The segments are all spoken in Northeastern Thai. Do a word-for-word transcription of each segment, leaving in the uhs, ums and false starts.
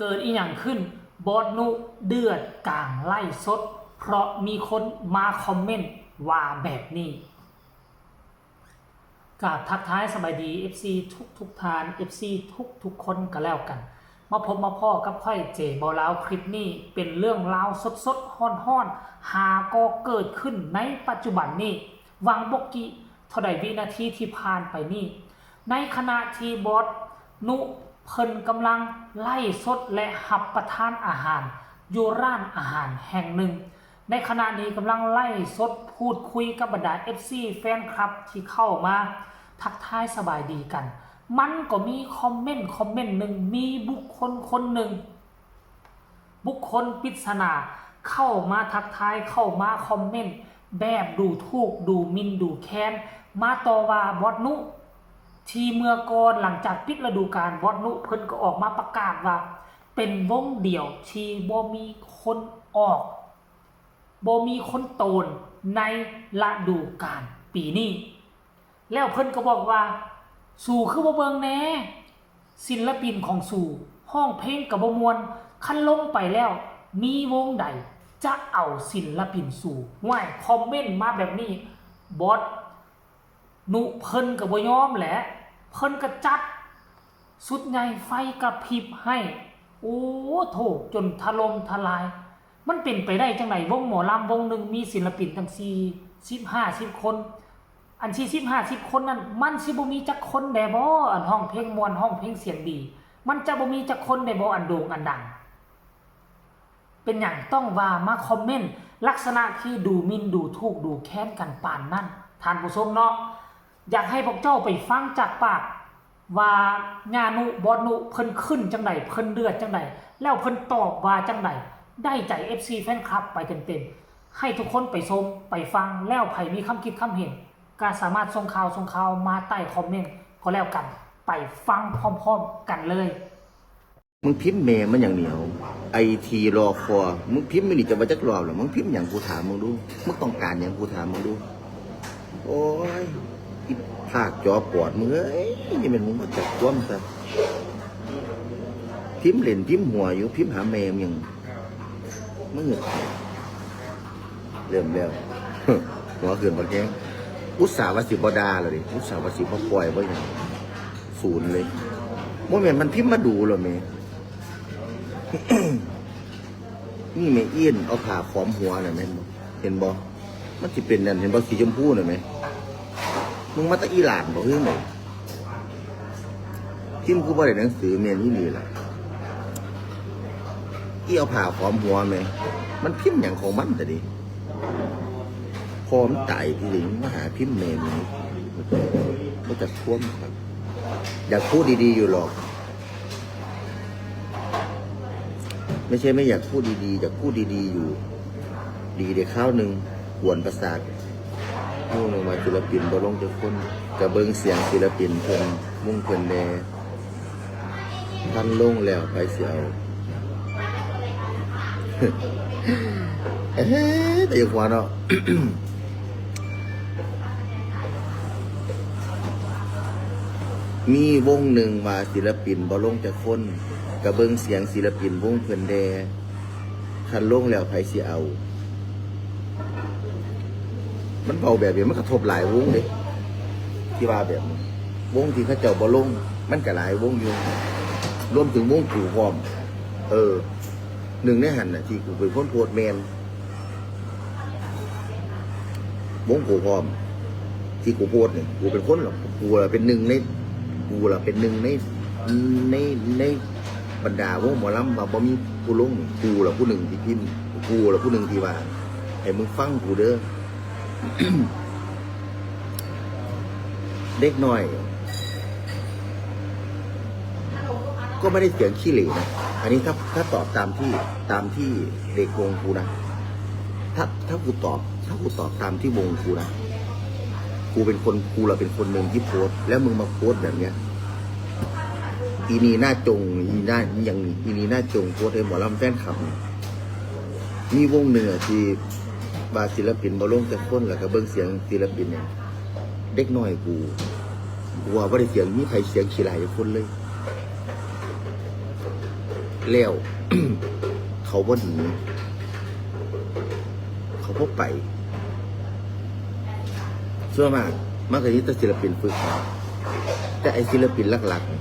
เกิดอีหยังขึ้น บอสนุเดือดกลางไลฟ์สด เพราะมีคนมาคอมเมนต์ว่าแบบนี้ กราบทักทายสบายดี เอฟซี ทุกทุกท่าน เอฟซี ทุกทุกคนก็แล้วกัน มาพบมาพ้อกับข้อยเจบ่าวลาว คลิปนี้เป็นเรื่องราวสดๆ ฮ้อนๆ หาก็เกิดขึ้นในปัจจุบันนี้ หว่างบ่กี่เท่าใดวินาทีที่ผ่านไปนี้ ในขณะที่บอสนุเพิ่นกำลังไลฟ์สดและรับประทานอาหารอยู่ร้านอาหารแห่งหนึ่ง ในขณะนี้กำลังไลฟ์สดพูดคุยกับบรรดา เอฟซี แฟนคลับที่เข้ามาทักทายสบายดีกัน มันก็มีคอมเมนต์คอมเมนต์หนึ่ง มีบุคคลคนหนึ่ง บุคคลปริศนาเข้ามาทักทาย เข้ามาคอมเมนต์แบบดูถูกดูหมิ่นดูแคลน มาต่อว่าบอสนุ ที่เมื่อก่อนหลังจากปิดฤดูกาล บอสนุเพิ่นก็ออกมาประกาศว่า เป็นวงเดียวที่บ่มีคนออก บ่มีคนโตนในฤดูกาลปีนี้ แล้วเพิ่นก็บอกว่า สูคือบ่เบิ่งแหน่ ศิลปินของสู ฮ้องเพลงก็บ่ม่วน คันลงไปแล้ว มีวงใดจะเอาศิลปินสู ห้วย คอมเมนต์มาแบบนี้ บอสนุเพิ่นก็บ่ยอมแหละ เพิ่นก็จัดชุดใหญ่ไฟกระพริบให้ โอ้โถ จนถล่มทลาย มันเป็นไปได้จั่งใด วงหมอลำวงหนึ่งมีศิลปินตั้งสี่สิบ ห้าสิบคน อันสี่สิบ ห้าสิบคนนั้น มันสิบ่มีจักคนแด่บ่ อันฮ้องเพลงม่วน ฮ้องเพลงเสียงดี มันจะบ่มีจักคนแด่บ่ อันโด่งอันดัง เป็นหยังต้องว่ามาคอมเมนต์ลักษณะที่ดูหมิ่นดูถูกดูแคลนกันปานนั้น ท่านผู้ชมเนาะ อยากให้พวกเจ้าไปฟังจากปาก ว่าญานุบอสนุเพิ่นขึ้นจั่งใด เพิ่นเดือดจั่งใด แล้วเพิ่นตอบว่าจั่งใด ได้ใจ เอฟซี แฟนคลับไปเต็มๆ ให้ทุกคนไปชมไปฟัง แล้วไผมีคำคิดคำเห็น ก็สามารถส่งข่าวส่งข่าวมาใต้คอมเมนต์ก็แล้วกัน ไปฟังพร้อมๆกันเลย มึงพิมพ์แม่มันอย่างเดียว ไอทีรอคอ มึงพิมพ์ไม่หนีจะมาจักรอบหรอ มึงพิมพ์อย่างกูถามมึงดู มึงต้องการอย่างกูถามมึงดู โอ้ยอีภาคจอปอดมึงเอ้ย นี่มันมึงมาจับความซะ พิมพ์เล่นพิมพ์หัวอยู่ พิมพ์หาแม่มึงยัง มึงเริ่มแล้ว หัวขึ้นมาแกงอุตส่าห์ว่าสิบ่ด่าเลยดิ อุตส่าห์ว่าสิบ่ปล่อยบ่หยัง ศูนย์เลย โมเมนต์มันพิมพ์มาดูแล้วแม่ นี่แม่เอี้ยนเอาผ้าขอมหัวน่ะแม่นบ่ เห็นบ่ มันสิเป็นนั่น เห็นบ่ สีชมพูน่ะแม่ มึงมาแตะอีหลานบ่ คือไง พิมพ์กูบ่ได้หนังสือแม่นอี่นี่ล่ะ อีเอาผ้าขอมหัวแม่ มันพิมพ์หยังของมันแต่ดิ พร้อมตายที่หลิงมาหาพิมพ์แม่มึง บ่จักความครับ อยากพูดดีๆอยู่หรอก ไม่ใช่ไม่อยากพูดดีๆ อยากพูดดีๆอยู่ ดีเดี๋ยวคราวหนึ่งกวนประสาท มู่หนึ่งว่าศิลปินบ่ลงจักคน กะเบิ่งเสียงศิลปินเพิ่นวงเพิ่นแหน่ คันลงแล้วไผสิเอา เอ้ยแต่อย่าหัวเนาะ มีวงหนึ่งว่าศิลปินบ่ลงจักคน กะเบิ่งเสียงศิลปินวงเพิ่นแหน่ คันลงแล้วไผสิเอา มันเว้าแบบนี้มันกระทบหลายวงเด้ ที่ว่าแบบนี้ วงที่เขาเจ้าบ่ลง มันก็หลายวงอยู่ รวมถึงวงกูพร้อม เออ หนึ่งในหั้นน่ะ ที่กูเป็นคนโพสต์แม่น วงกูพร้อม ที่กูโพสต์นี่ กูเป็นคนหรอก กูล่ะเป็นหนึ่งใน กูล่ะเป็นหนึ่งใน ใน ในบรรดาวงหมอลำว่าบ่มีผู้ลงนี่ กูล่ะผู้หนึ่งที่พิมพ์ กูล่ะผู้หนึ่งที่ว่า ให้มึงฟังกูเด้อ เด็กน้อย ก็ไม่ได้เสียงขี้เหร่นะ อันนี้ถ้า ถ้าตอบตามที่ ตามที่เด็กวงกูนะ ถ้า ถ้ากูตอบ ถ้ากูตอบตามที่วงกูนะ กูเป็นคน กูล่ะเป็นคนหนึ่งที่โพสต์ แล้วมึงมาโพสต์แบบเนี้ย อีนี่หน้าจง อีหน้า อีหยังนี่ อีนี่หน้าจงโพสต์ให้หมอลำแฟนคลับนี่ มีวงหนึ่งอะที่ว่าศิลปินบ่ลงจักคน แล้วก็เบิ่งเสียงศิลปินเนี่ย เด็กน้อยกู กูว่าบ่ได้เสียง มีไผเสียงขี้ร้ายจักคนเลย แล้ว เขาบ่หนี เขาบ่ไป ส่วนมากมันก็มีแต่ศิลปินฝึกหัด แต่ไอ้ศิลปินหลักๆนี่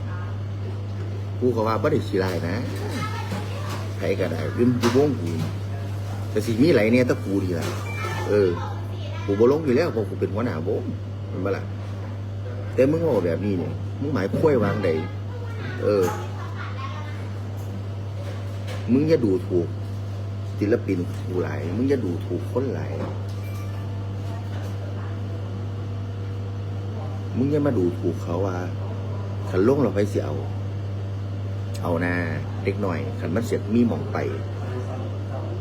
กูก็ว่าบ่ได้ขี้ร้ายนะ ไผก็ได้ อยู่ อยู่วงกู แต่สิมีหลายแหน่แต่กูนี่ล่ะ เออ กูบ่ลงอยู่แล้ว เพราะกูเป็นหัวหน้าวง แม่นบ่ล่ะ แต่มึงเว้าแบบนี้นี่ มึงหมายความว่าจั่งใด เออ มึงอย่าดูถูกศิลปินกูหลาย มึงอย่าดูถูกคนหลาย มึงอย่ามาดูถูกเขาว่า คันลงแล้วไผสิเอา เอาหน้า เด็กน้อย คันมันสิมีหม่องไป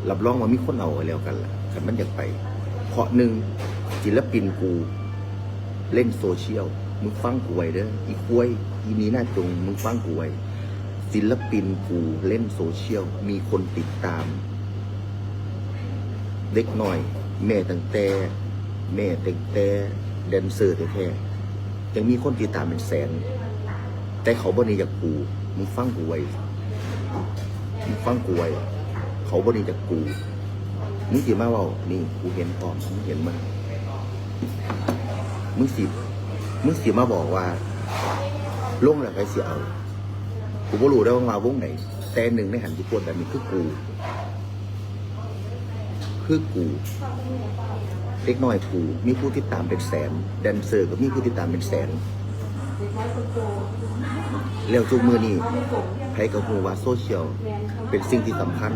รับรองว่ามีคนเอาแล้วกันล่ะ คันมันอยากไป เพราะหนึ่ง ศิลปินกูเล่นโซเชียล มึงฟังกูไว้เด้อ อีควาย อีหมีหน้าจง มึงฟังกูไว้ ศิลปินกูเล่นโซเชียล มีคนติดตาม เด็กน้อย แม่ตั้งแต่ แม่ตั้งแต่แดนเซอร์แท้ๆ ยังมีคนติดตามเป็นแสน แต่เขาบ่หนีจากกู มึงฟังกูไว้ มึงฟังกูไว้ เขาบ่หนีจากกู มึงสิมาเว้า นี่ กูเห็นพร้อม มึงเห็นมัน มึงสิ มึงสิมาบอกว่า ลงแล้วไผสิเอา กูบ่รู้เด้อว่าวงไหน แต่หนึ่งในหั้นที่โพสต์แบบนี้คือกู คือกู เด็กน้อยกู มีผู้ติดตามเป็นแสน แดนเซอร์ก็มีผู้ติดตามเป็นแสน แล้วทุกมื้อนี้ ไผก็ฮู้ว่าโซเชียลเป็นสิ่งที่สำคัญ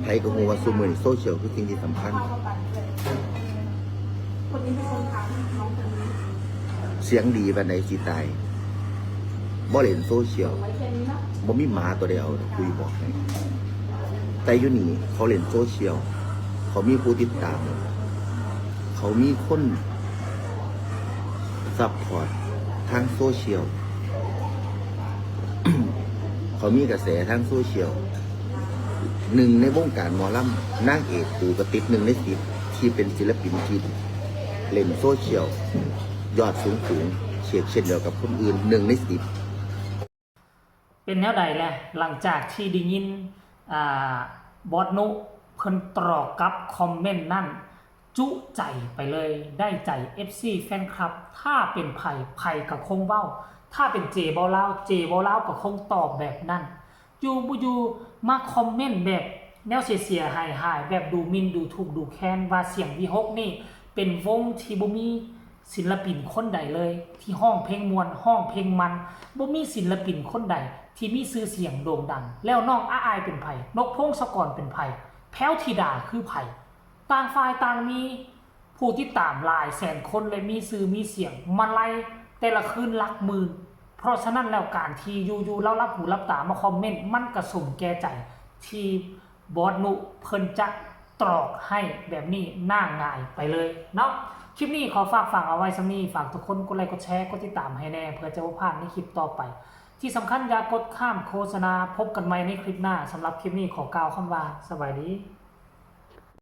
ไผก็ฮู้ว่าซุมื้อนี้โซเชียลคือสิ่งที่สำคัญ เสียงดีปานใดสิตาย บ่เล่นโซเชียล บ่มีหมาตัวใดเอาดอก กูบอกให้ แต่อยู่นี่เขาเล่นโซเชียล เขามีผู้ติดตาม เขามีคนซัพพอร์ตทางโซเชียล เขามีกระแสทางโซเชียล หนึ่งในวงการหมอลำ นางเอกกูก็ติดหนึ่งในสิบ ที่เป็นศิลปินที่เล่นโซเชียล ยอดสูงสูง เฉกเช่นเดียวกับคนอื่น หนึ่งในสิบ เป็นแนวใดแหละ หลังจากที่ได้ยิน อ่า บอสนุ เพิ่นตรอกกับคอมเมนต์นั่น จุใจไปเลย ได้ใจ เอฟซี แฟนคลับ ถ้าเป็นไผ ไผก็คงเว้า ถ้าเป็นเจเว้าลาว เจเว้าลาวก็คงตอบแบบนั้น อยู่บ่อยู่มาคอมเมนต์แบบแนวเสียๆหายๆ แบบดูหมิ่นดูถูกดูแคลน ว่าเสียงวีหกนี่เป็นวงที่บ่มีศิลปินคนใดเลย ที่ฮ้องเพลงม่วน ฮ้องเพลงมัน บ่มีศิลปินคนใดที่มีชื่อเสียงโด่งดัง แล้วน้องอ้ายเป็นไผ นกพงศกรเป็นไผ แพรวธิดาคือไผ ต่างฝ่ายต่างมีผู้ติดตามหลายแสนคน และมีชื่อมีเสียงมาลัยแต่ละคืนหลักหมื่น เพราะฉะนั้นแล้วการที่อยู่ๆลาวหลับหูหลับตามาคอมเมนต์ มันก็สมแก่ใจที่บอสนุเพิ่นจะตรอกให้แบบนี้หน้าหงายไปเลยเนาะ คลิปนี้ขอฝากฝังเอาไว้ส่ำนี้ ฝากทุกคนกดไลค์กดแชร์กดติดตามให้แน่ เพื่อจะบ่พลาดในคลิปต่อไป ที่สำคัญอย่ากดข้ามโฆษณา พบกันใหม่ในคลิปหน้า สำหรับคลิปนี้ขอกล่าวคำว่าสบายดี